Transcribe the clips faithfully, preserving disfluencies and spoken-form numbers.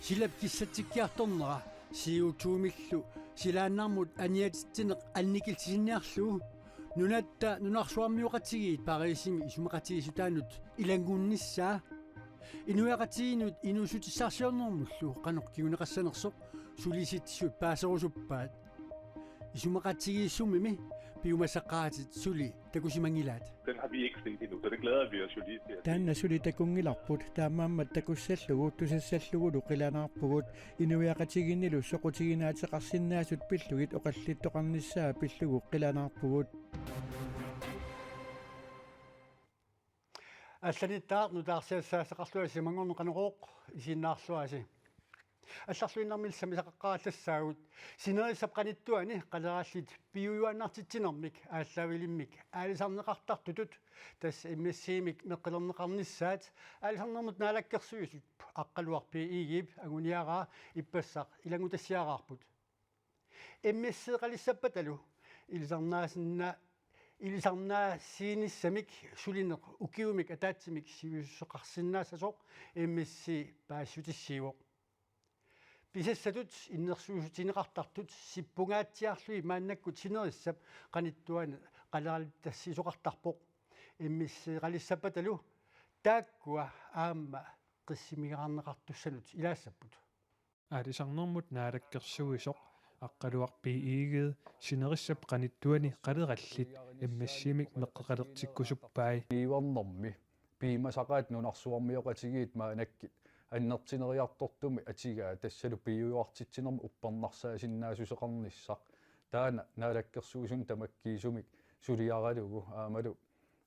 Silap kissatsikkiartornera C O to-millu silaannarmut aniatitsineq annikillisinniarlugu nunatta nunarsuarmioqatigiit Parisimi isumaqatigiissutaanut ilanngunnissaa. Inuiaqatigiinnut inuussutissarsiornermullu qanoq kinguneqassanersoq sulisitsisut paaserusuppaat. Isumaqatigiissumimi piumasaqaatit suli takusimanngilaat. Den har vi ikke set endnu, så det glæder vi os jo lige til at se. Taanna suli takunngilarput, taamaammat takussallugu tusassallugulu qilanaarpugut, inuiaqatigiinnilu soqutiginaateqarsinnaasut pillugit oqallittoqarnissaa pillugu qilanaarpugut. Allanittaaq nutaarsiassaassaqarluasi manngorneq Qanorooq isiginnaarluarisi. Allarluinnarmilli sammisaqaqqaarallassagut. Sinerissap qanittuani qalerallit piujuaannartitsinermik aallaavilimmik aalisarneqartartutut, tassa M S C-mik meqqilerneqarnissaat, Aalisarnermut Naalakkersuisup Aqqaluaq B I G-p anguniaraa ippassaq ilanngutassiaraarput. M S C-qalissappatalu ilisarnaasinna-, ilisarnaasiinissamik sulineq ukiumik ataatsimik sivisussuseqarsinnaassasoq M S C paasissutissiivoq. Pisassatut innersuussutigineqartartut sippungaatsiarlugit maannakkut sinerissap qanittuani qaleralittassiisoqartarpoq. M S C-qalissappatalu taakkua aamma qissimigaarneqartussanut ilaassapput. Aalisarnermut Naalakkersuisoq Aqqaluaq B I G sinerissap qanittuani qalerallit M S C-mik meqqeqalertikkusuppai. Niuernermi piumasaqaat nunarsuarmioqatigiit maannakkut annertuneriartortumik atigaa, tassalu piujuartitsinermik uppernarsaasinnaassuseqarnissaq. Taanna Naalakkersuisunut tamakkiisumik suliaralugu aammalu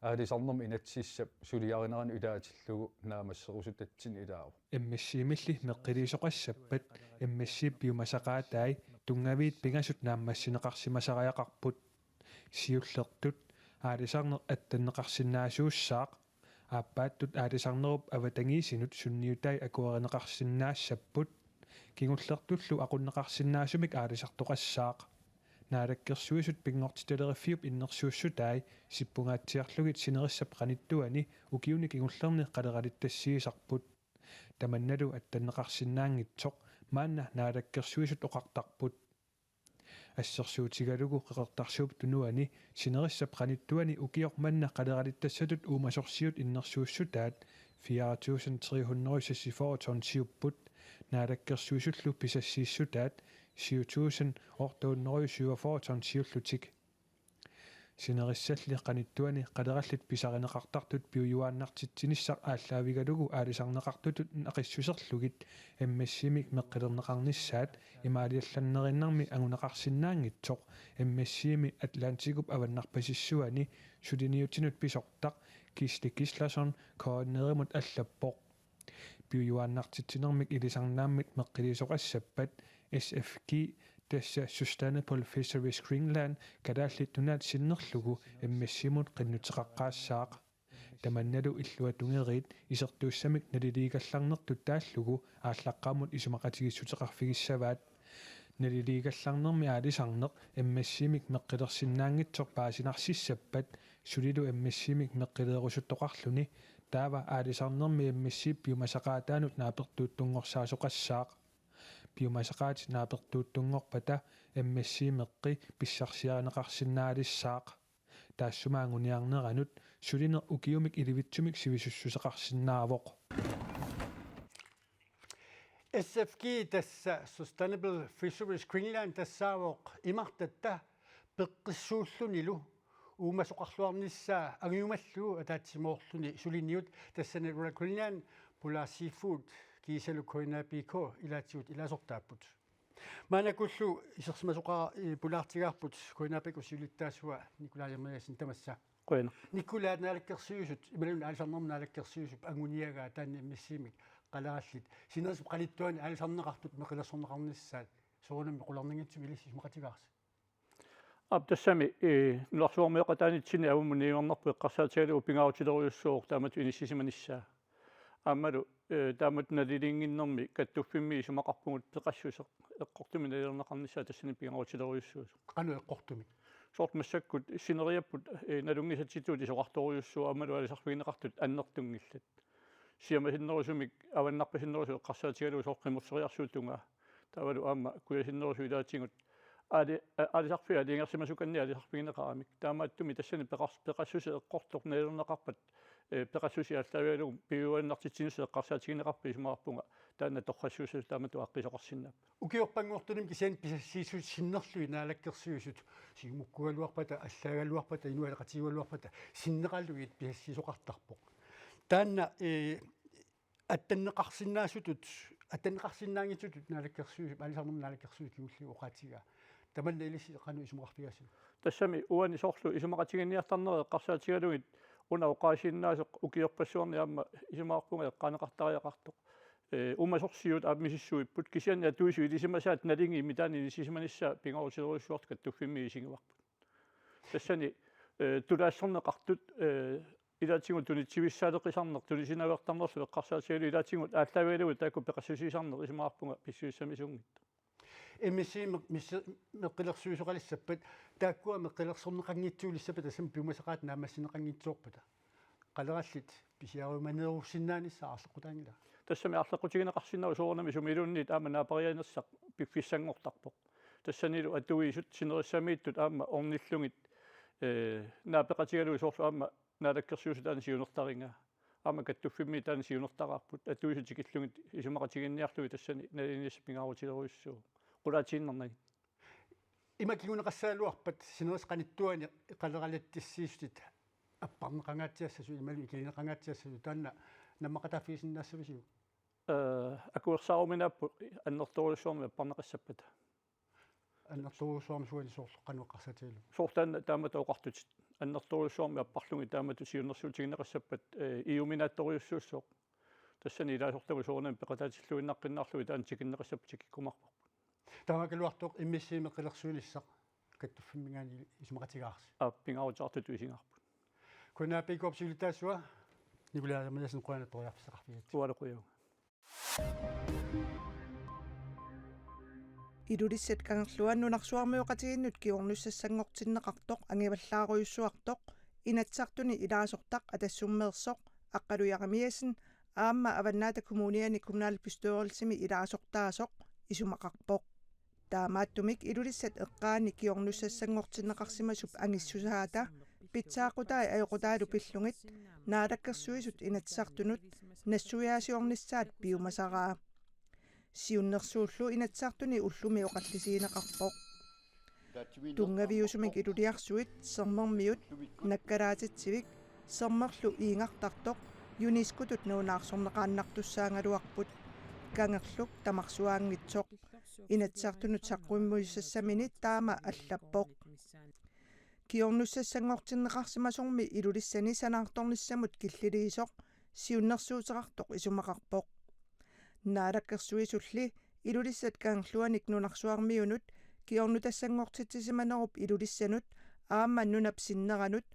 aalisarnermut inatsisissap suliarinerannut ilaatillugu naammasserusutatsinni ilaavoq. M S C-milli meqqiliisoqassappat M S C-p piumasaqaatai tunngaviit pingasut naammassineqarsimasariaqarput. Siullertut aalisarneq attanneqarsinnaasuussaaq. Aappaattut aalisarnerup avatangiisinut sunniutai akuerineqarsinnaassapput. Kingullertullu aqunneqarsinnaasumik aalisartoqassaaq. Naalakkersuisut pinngortitaleriffiup innersuussutai sippungaatsiarlugit sinerissap qanittuani ukiuni kingullerni qaleralittassiisarput. Tamannalu attanneqarsinnaanngitsoq maanna Naalakkersuisut oqartarput. Assersuutigalugu Qeqertarsuup Tunuani sinerissap qanittuani ukioq manna qaleralittassatut uumasorsiut innersuussutaat fire tusind tre hundrede seksogfyrre tonsiupput, Naalakkersuisullu pisassiissutaat syv tusind otte hundrede syvogfyrre tonsiullutik. Sinerissalli qanittuani qalerallit pisarineqartartut piujuaannartitsinissaq aallaavigalugu aalisarneqartutut naqissuserlugit M S C-mik meqqilerneqarnissaat imaaliallannerinnarmi anguneqarsinnaanngitsoq M S C-mi Atlantikup avannarpasissuani suliniutinut pisortaq Gisle Gislason K N R-imut allappoq. Piujuaannartitsinermik ilisarnaammik meqqiliisoqassappat S F G, tassa Sustainable Fisheries Greenland, Kalaallit Nunaat sinnerlugu M S C-mut qinnuteqaqqaassaaq. Tamannalu illuatungeriit isertuussamik naliliigallarnertut taallugu aallaqqaammut isumaqatigiissuteqarfigissavaat. Naliliigallarnermi aalisarneq M S C-mik meqqilersinnaanngitsoq paasinarsissappat sulilu M S C-mik meqqilerusuttoqarluni, taava aalisarnermi M S C-p piumasaqaataanut naapertuuttunngorsaasoqassaaq. Piumasaqaatit naapertuuttunngorpata M S C-meqqi pissarsiarineqarsinnaalissaaq. Taassuma anguniarneranut sulineq ukiumik ilivitsumik sivisussuseqarsinnaavoq. S F G, tassa Sustainable Fisheries Greenland, tassaavoq imartatta peqqissuullunilu uumasoqarluarnissaa angiumallugu ataatsimoorluni suliniut, tassani Royal Greenland, Polar Seafood kiisalu K N A B K ilaatigut ilaasortaapput. Maannakkullu isersimasoqaraa, eh, pulaartigaarput K N A B K-p siulittaasua Nikolaj Jeremiassen, tamassa. Qujanaq. Nikolaj, Naalakkersuisut, imaluunniit Aalisarnermut Naalakkersuisup anguniagaa taanna M S C-mik qalerallit sinerissap qanittuani aalisarneqartut meqilersorneqarnissaat soorunami qularnanngitsumik ilissi isumaqatigaarsi? Aap, tassami, eh, nunarsuarmioqataanitsinni avammut niuernerput eqqarsaatigalugu pingaarutilerujussuuvoq taamatut inissisimanissaa. Aammalu, eh, taamatut naliliinnginnermi kattuffimmi isumaqarpugut peqassuseq eqqortumik nalilerneqarnissaa tassani pingaarutilerujussuusoq. Qanoq eqqortumik? Soorlu massakkut sineriapput, eh, nalunngisatitut isoqartorujussuuvoq aammalu aalisarfigineqartut annertunngillat. siammasinnerusumik avannarpasinnerusumik eqqarsaatigalugu soorlu qimusseriarsuup tungaa. Taavalu aamma kujasinnerusut ilaatigut aali-, a-, aalisarfiit aalajangersimasukanni aalisarfigineqaramik. Taamaattumik tassani peqars-, peqassuseq eqqortoq nalilerneqarpat, eh, peqassuseq aallaavigalugu piujuaannartitsinersoq eqqarsaatigineqarpat isumaqarpunga taanna torrassuussasoq taamatut aaqqiisoqarsinnaapput. Ukiorpanngortunimi kisianni pisassiissut sinnerlugit naalakkersuisut, Siumukkuugaluarpata, allaagaluarpata, inuiaqatigiigaluarpata, sinnerlugit pisassiisoqartarpoq. Taanna, eh, attanneqarsinnaasutut, attanneqarsinnaanngitsutut naalakkersuisut, aalisarnermut naalakkersuisut kingulliit oqaatigaa. Tamanna ilissi qanoq isumaqarfigaasiuk? Tassami uani soorlu isumaqatiginninniartarnerit eqqarsaatigalugit una oqaasiinnaasoq ukiorpassuarni aamma isumaqarpunga eqqaaneqartariaqartoq. Eh, uumasorsiut aamma misissuipput kisianni atuisut ilisimasaat naligiimmik taanna ilisimanissaa pingaarutilerujussuartut kattuffimmi isigivarput. Tassani, eh, tulaassorneqartut, eh, ilaatigut tunitsivissaaleqisarneq tunisinaveertarnerlu eqqarsaatigalugu ilaatigut aallaavigalugu taakku peqassusiisarneq isumaqarpunga pissusissamisuunngitsoq. M S C meq-, misse-, meqqilersuisoqalissappat, taakkua meqqilersorneqanngitsuulissappat tassami piumasaqaat naammassineqanngitsoorpata. Qalerallit pisiarumaneerussinnaanissaa aarleqqutaanngilaa. Tassami aarleqqutigineqarsinnaavoq soorunami sumiluunniit aamma naaperianersaq piffissanngortarpoq. Tassanilu atuisut sinerissamiittut aamma ornillugit, eh, naapeqatigalugit soorlu aamma naalakkersuisut taanna siunertarigaa. Aamma kattuffimmi taanna siunertaraarput. Atuisut tikillugit isumaqatiginninniarlugit tassani naliniassaq pingaarutilerujussuuvoq. Qulaatiinnarnagit. Ima kinguneqassagaluarpat sinerissap qanittuani qaleralitsissiissutit apparneqangaatsiassasut imaluunniit ikilineqangaatsiassasut taanna nammaqataaffigisinnaassavisiuk? Eh, akuersaaruminaapput annertoorujussuarmik apparneqassappata. Annertoorujussuarmik suani soorlu qanoq eqqarsaatigalugu? Soorlu taanna taamatut oqartutit. Annertoorujussuarmik apparlugit taamatut siunnersuutigineqassappat, eh, iuminaattorujussuussaaq. Tassani ilaasortagut soorunami peqataatilluinnaqqinnaarlugit taanna tikinneqassappat tikikkumaarparput. Taamaakkaluartoq M S C meqqilersuinissaq kattuffimminngaanniit isumaqatigaarsi. Aap, pingaarutiartutut isigaarput. K N A P-kkorp siulittaasua Nikolaj Jeremiassen, qujanaq periarfissaqarfigaatsi. Ualu qujavugut. Ilulissat Kangerluat nunarsuarmioqatigiinnut kingornussassanngortinneqartoq angivallaarujussuartoq Inatsisartuni ilaasortaq Atassummeersoq Aqqalu Jeremiassen aamma Avannaata Kommuniani kommunalbestyrelsimi ilaasortaasoq isumaqarpoq. Taamaattumik Ilulissat eqqaani kingornussassanngortinneqarsimasup angissusaata pitsaaqutai ajoqutaalu pillugit Naalakkersuisut Inatsisartunut nassuiaasiornissaat piumasaraa. Siunnersuullu Inatsisartuni ullumi oqallisigineqarpoq. Tunngaviusumik iluliarsuit Sermermiut, Nakkalaatitsivik, Sermerlu iigartartoq UNESCO-tut nalunaarsorneqaannartussaagaluarput, kangerluk tamarsuaanngitsoq. Inatsisartunut saqqummiussassaminit taama allappoq. Kingornussassanngortinneqarsimasormi Ilulissani sanaartornissamut killiliisoq siunnersuuteqartoq isumaqarpoq. Naalakkersuisulli Ilulissat Kangerluanik nunarsuarmiunut kingornutassanngortitsisimanerup Ilulissanut aamma nunap sinneranut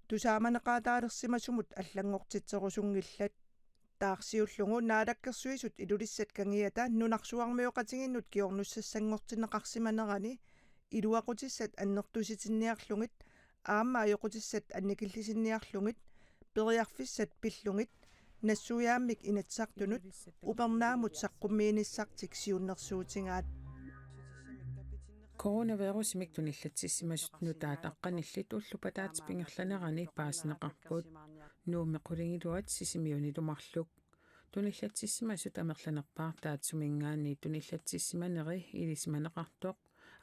tusaamaneqaataalersimasumut allanngortitserusunngillat. Taarsiullugu Naalakkersuisut Ilulissat Kangiata nunarsuarmioqatigiinnut kingornussassanngortinneqarsimanerani iluaqutissat annertusitinniarlugit aamma ajoqutissat annikillisinniarlugit periarfissat pillugit nassuiaammik Inatsisartunut upernaamut saqqummiinissartik siunnersuutigaat. Coronavirusimik tunillatsissimasut nutaat aqqanillit ulloq pataatip ingerlanerani paasineqarput. Nuummi qulingiluat Sisimiunilu marluk. Tunillatsissimasut amerlanerpaartaat suminngaanniit tunillatsissimaneri ilisimaneqartoq.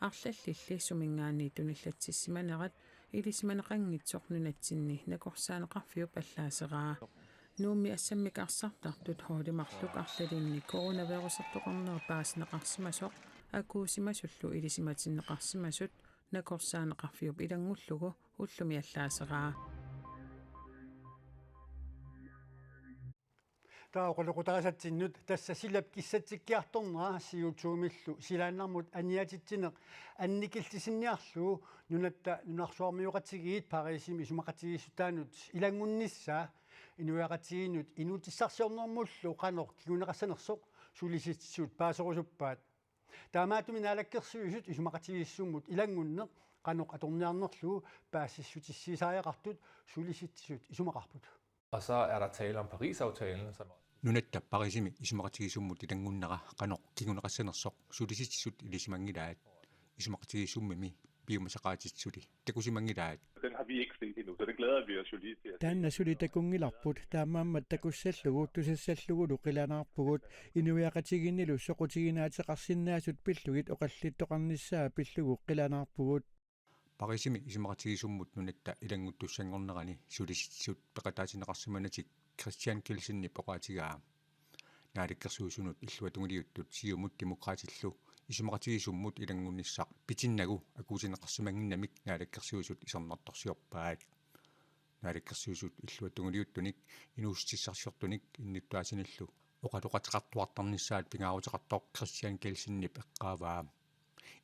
Arlallilli suminngaanniit tunillatsissimanerat ilisimaneqanngitsoq nunatsinni nakorsaaneqarfiup allaaseraa. Nuummi assammik arsartartut holdi marluk arlalinni coronavirusertoqarnera paasineqarsimasoq akuusimasullu ilisimatinneqarsimasut nakorsaaneqarfiup ilanngullugu ullumi allaaseraa. Taava oqaloqataasatsinnut tassa silap kissatsikkiartornera C O to-millu silaannarmut aniatitsineq annikillisinniarlugu nunatta nunarsuarmioqatigiit Parisimi isumaqatigiissutaanut ilanngunnissaa inuiaqatigiinnut inuutissarsiornermullu qanoq kinguneqassanersoq sulisitsisut paaserusuppaat. Taamaattumik naalakkersuisut isumaqatigiissummut ilanngunneq qanoq atorniarnerlugu paasissutissiisariaqartut sulisitsisut isumaqarput. Og så er der tale om Paris-aftalen, som Nunatta Pariisimi isumaqatigiissummut ilanngunnera qanoq kinguneqassanersoq sulisitsisut ilisimanngilaat. Isumaqatigiissummimi piumasaqaatit suli takusimanngilaat. Den har vi ikke set endnu, så det glæder vi os jo lige til at se. Taanna suli takunngilarput, taamaammat takussallugu tusassallugulu qilanaarpugut, inuiaqatigiinnilu soqutiginaateqarsinnaasut pillugit oqallittoqarnissaa pillugu qilanaarpugut. Pariisimi isumaqatigiissummut nunatta ilannguttussanngornerani sulisitsisut peqataatinneqarsimanatik Kristian Kielsenip oqaatigaa. Naalakkersuisunut illuatungiliuttut Siumut Demokraatillu isumaqatigiissummut ilanngunnissaq pitinnagu akuutinneqarsimannginnamik naalakkersuisut isornartorsiorpaat. Naalakkersuisut illuatungiliuttunik inuussutissarsiortunik innuttaasunillu oqaloqateqartuartarnissaat pingaaruteqartoq Kristian Kielsenip eqqaavaa.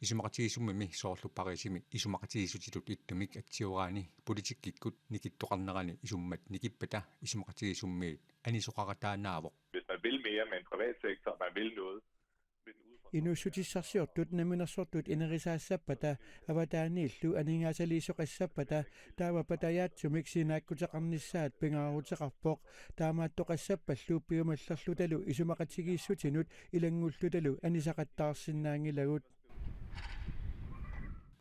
Isumaqatigiissummimi soorlu Pariisimi isumaqatigiissutitut ittumik atsioraani politikkikkut nikittoqarnerani isummat nikippata isumaqatigiissummiit anisoqarataanaavoq. Hvis man vil mere med en privat sektor, og man vil noget med den udfordring. Inuussutissarsiortut namminersortut inerisaassappata avataaniillu aningaasaliisoqassappata taava patajaatsumik sinaakkuteqarnissaat pingaaruteqarpoq, taamaattoqassappallu piumallerlutalu isumaqatigiissutinut ilanngullutalu anisaqattaarsinnaanngilagut.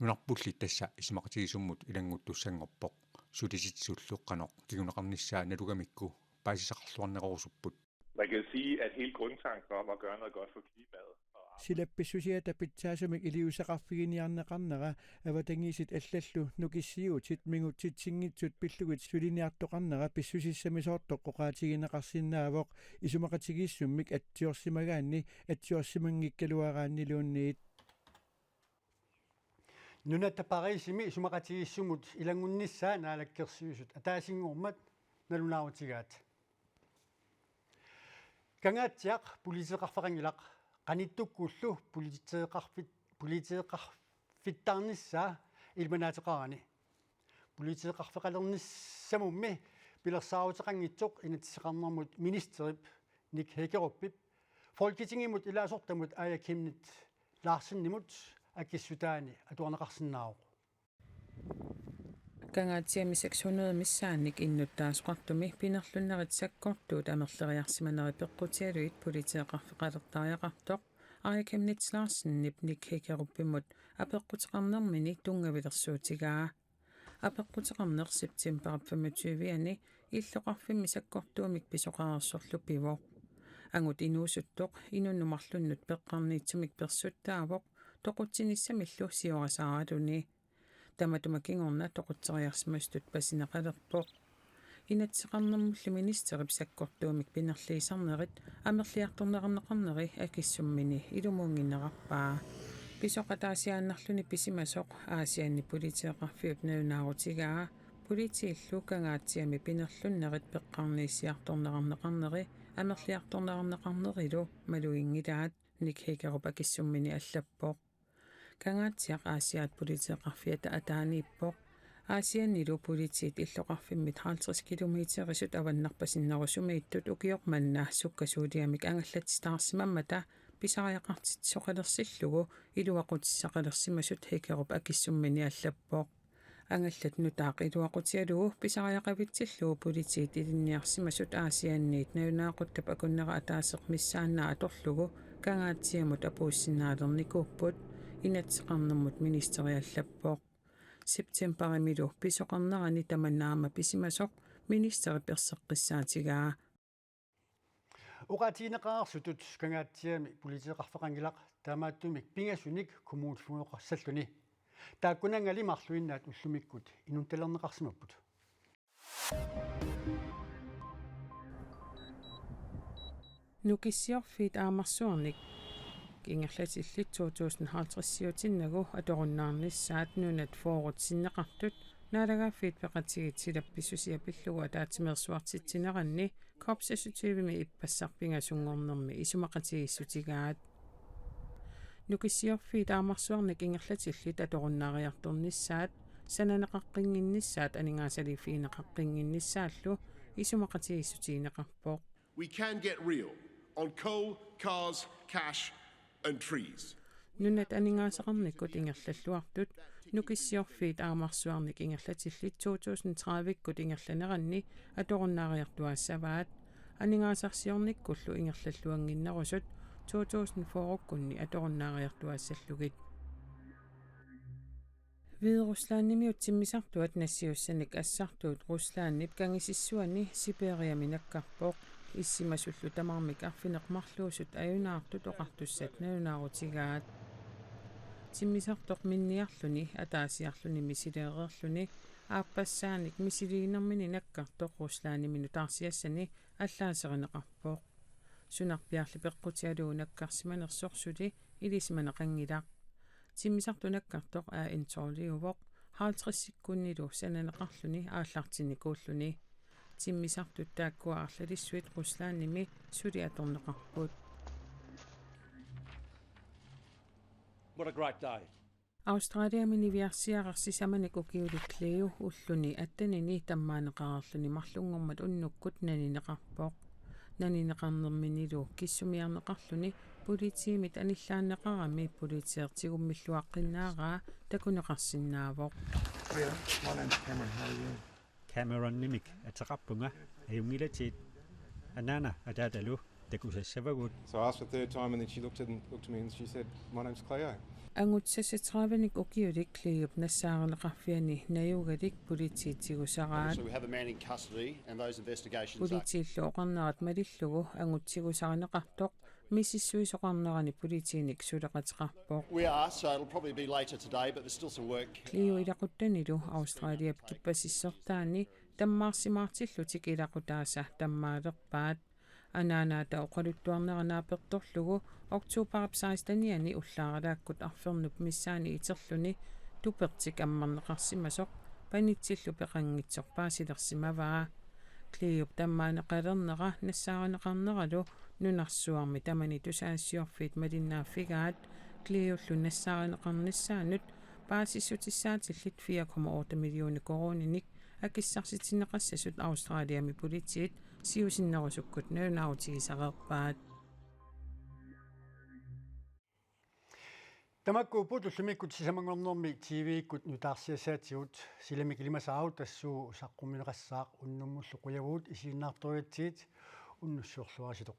Nunarpulli tassa isumaqatigiissummut ilannguttussanngorpoq. Sulisitsullu qanoq kinguneqarnissaa nalugamikku paasisaqarluarnerorusupput. Man kan sige, at hele grundtanken om at gøre noget godt for klimaet og Silap pissusiata pitsaasumik iliuuseqarfiginiarneqarnera avatangiisit allallu nukissiuutit mingutsitsinngitsut pillugit suliniartoqarnera pissusissamisoortoq oqaatigineqarsinnaavoq isumaqatigiissummik atsiorsimagaanni atsiorsimanngikkaluaraanniluunniit. Nunatta Pariisimi isumaqatigiissummut ilanngunnissaa naalakkersuisut ataasinngormat nalunaarutigaat. Kangaatsiaq politeeqarfeqanngilaq qanittukkullu politeeqarfit-, politeeqarfittaarnissaa ilimanaateqarani. Politeeqarfeqalernissamummi pilersaaruteqanngitsoq inatsiseqarnermut ministerip Nick Hækkerupip Folketingimut ilaasortamut Aaja Chemnitz Larsenimut akissutaani atuarneqarsinnaavoq. Kangaatsiami seks hundrede missaannik innuttaasoqartumi pinerlunnerit sakkortuut amerleriarsimanerit peqqutigalugit politeeqarfeqalertariaqartoq Aaja Chemnitz Larsenip Nick Hækkerupimut apeqquteqarnermini tunngavilersuutigaa. Apeqquteqarneq septembarip femogtyve-ani illoqarfimmi sakkortuumik pisoqareersorlu pivoq. Angut inuusuttoq inunnut marlunnut peqqarniitsumik persuttaavoq toqutsinissamillu siorasaaraluni. Tamatuma kingorna toqutseriarsimasutut pasineqalerpoq. Inatsiseqarnermullu ministerip sakkortuumik pinerliisarnerit amerliartorneqarneqarneri akissummini ilumuunnginnerarpaa. Pisoq ataasiaannarluni pisimasoq Aasianni politeeqarfiup nalunaarutigaa politiillu Kangaatsiami pinerlunnerit peqqarniissiartorneqarneqarneri amerliartorneqarnerilu maluginngilaat, Nick Hækkerup akissummini allappoq. Kangaatsiaq Aasiaat politeeqarfiata ataaniippoq. Aasiannilu politiit illoqarfimmit halvtreds kilometerisut avannarpasinnerusumiittut ukioq manna sukkasuuliamik angallatsitaarsimammata pisariaqartitsisoqalersillugu iluaqutissaqalersimasut Hækkerup akissummini allappoq. Angallat nutaaq iluaqutigalugu pisariaqavitsillugu politiit ilinniarsimasut Aasianniit nalunaaquttap akunnera ataaseq missaanna atorlugu Kangaatsiamut apuussinnaalernikuupput, inatsiseqarnermut ministeri allappoq. Septembarimilu pisoqarnerani tamanna aamma pisimasoq ministerip erseqqissaatigaa. Oqaatigineqareersutut Kangaatsiami politeeqarfeqanngilaq, taamaattumik pingasunik kommunefogdeqassalluni. Taakkunanngali marluinnaat ullumikkut inuntalerneqarsimapput. Nukissiorfiit aamarsuarnik ingerlatillit to tusind halvtreds-iutinnagu atorunnaarnissaat nunat fyrret sinneqartut Naalagaaffiit Peqatigiit silap pissusia pillugu ataatsimeersuartitsineranni COP seksogtyve-mi ippassaq pingasunngornermi isumaqatigiissutigaat. Nukissiorfiit aamarsuarnik ingerlatillit atorunnaariartornissaat, sananeqaqqinnginnissaat aningaasaliiffigineqaqqinnginnissaallu isumaqatigiissutigineqarpoq. We can get real on coal, cars, cash and trees. Nunat aningaasaqarnikkut ingerlalluartut Nukissiorfiit aamarsuarnik ingerlatillit to tusind tredive-kkut ingerlaneranni atorunnaariartuaassavaat. Aningaasarsiornikkullu ingerlalluannginnerusut to tusind fyrrekkunni atorunnaariartuaassallugit. Hvideruslandimiut timmisartuat nassiussanik assartuut Ruslandip kangisissuani Sibiriami nakkarpoq. Issimasullu tamarmik arfineq-marluusut ajunaartut oqartussat nalunaarutigaat. Timmisartoq minniarluni ataasiarluni misileereerluni aappassaanik misiliinermini nakkartoq Ruslandimi nutaarsiassani allaaserineqarpoq. Sunarpiarli peqqutigalugu nakkarsimanersoq suli ilisimaneqanngilaq. Timmisartoq nakkartoq A N tolviuvoq, halvtreds sekundillu sananeqarluni aallartinnikuulluni. Timmisartut taakkua arlalissuit Ruslandimi suli atorneqarput. What a great day. Australiami niviarsiareq sisamanik ukiulik Cleo ulluni attenini tammaaneqareerluni marlunngormat unnukkut nanineqarpoq. Nanineqarnerminilu kissumiarneqarluni politiimit anillaanneqarami politiit tigummilluaqqinnaaraa takuneqarsinnaavoq. Hiya, my name's Cameron. How are you? Cameronimik ateqarpunga, ajunngilatit? Anaana ataatalu takusassavagut. So I asked the third time, and then she looked at, looked at me and she said, "My name's Cleo." Angut seksogtredivenik ukiulik Cleop nassaarineqarfiani najugalik politiit tigusaraat. So we have a man in custody and those investigations are... Politiillu oqarnerat malillugu angut tigusarineqartoq misissuisoqarnerani politiinik suleqateqarpoq. We are, so it'll probably be later today, but there's still some work. Cleo ilaquttanilu Australiap kippasissortaani tammaarsimaartillutik ilaqutaasa tammaalerpaat. Anaanaata oqaluttuarnera naapertorlugu oktobarip sekstenianni ullaaralaakkut arfernup missaani iterluni tupertik ammarneqarsimasoq panitsillu peqanngitsoq paasilersimavaa. Cleop tammaaneqalernera nassaarineqarneralu nunarsuarmi tamani tusagassiorfiit malinnaaffigaat. Cleollu nassaarineqarnissaanut paasissutissaatillit fire komma otte millioner koruuninik akissarsitinneqassasut Australiami politiit siusinnerusukkut nalunaarutigisareerpaat. Tamakku uagut ullumikkut sisamanngornermi T V-kkut nutaarsiassaatigut. Silamik ilimasaarut tassuuna saqqummiunneqassaaq, unnummullu qujavugut isiginnaartorujutsigut, unnussiorluaritsi.